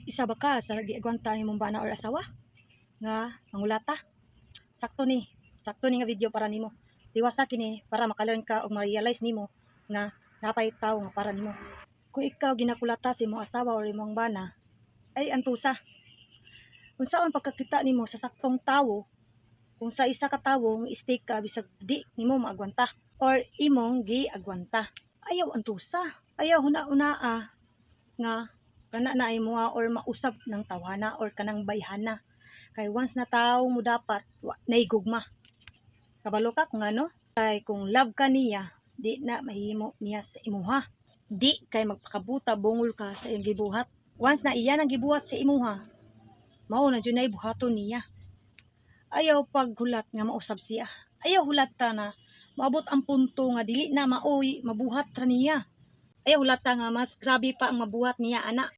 Isa ba ka sa giagwanta imong bana or asawa nga mangulata? Sakto ni, sakto ni nga video para nimo. Tiwasa kini para maka-learn ka ug ma-realize nimo nga napay tawo nga para nimo. Kung ikaw ginakulata sa imong asawa or imong bana, ay antusa. Unsaon pagkakita nimo sa saktong tawo kung sa isa ka tawo nga stay ka bisag di nimo maagwanta or imong giagwanta? Ayaw antusa. Ayaw huna-hunaa nga kana na imoha or mausab ng tawhana or kanang bayhana. Kay once na tawo mo dapat wa nay gugma. Kabalo ka kung ano? Kay kung love ka niya, di na mahimo niya sa imuha. Di kay magpakabuta bungol ka sa iyang gibuhat. Once na iya nang gibuhat sa imuha, mao na jud nay buhaton niya. Ayaw paghulat nga mausab siya. Ayaw hulat ta na maabot ang punto nga dili na maoy mabuhat ra niya. Ayaw hulata nga mas grabe pa ang mabuhat niya ana.